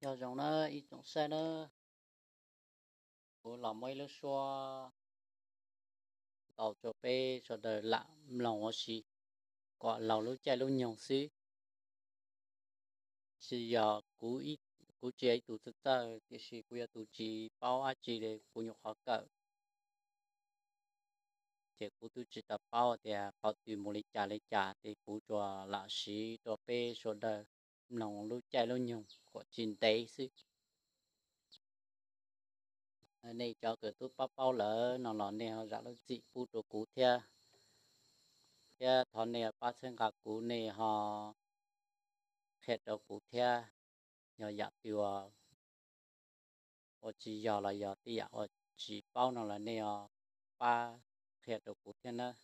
Nyob zoo na ib tsoom saib na, kuv los muab ib lub suab ntau rau peb sawv daws lam mloog ua si kom laug lub caij lub nyoog xwb. Tsis yog kuv tsis yog ib tug txawj txawj, tiam sis kuv yog tus tsis paub dab tsi li, kuv nyuam qhuav kawm. Ces kuv twb tsis tau paub tias qhov twg mus li cas li cas, ces kuv tsuas lam siv rau peb sawv daws mloog lub caij lub nyoog kom tsis ntev xwb. Nej cov kws twb paub paub lawm no los nej ho zam lub txim pub rau kuv thiab, thiab thov nej pab txhawb nqa kuv, nej ho qhia rau kuv thiab. Yog yam twg uas tsis yog los yog tej yam uas tsis paub no los nej ho pab qhia rau kuv thiab nawb.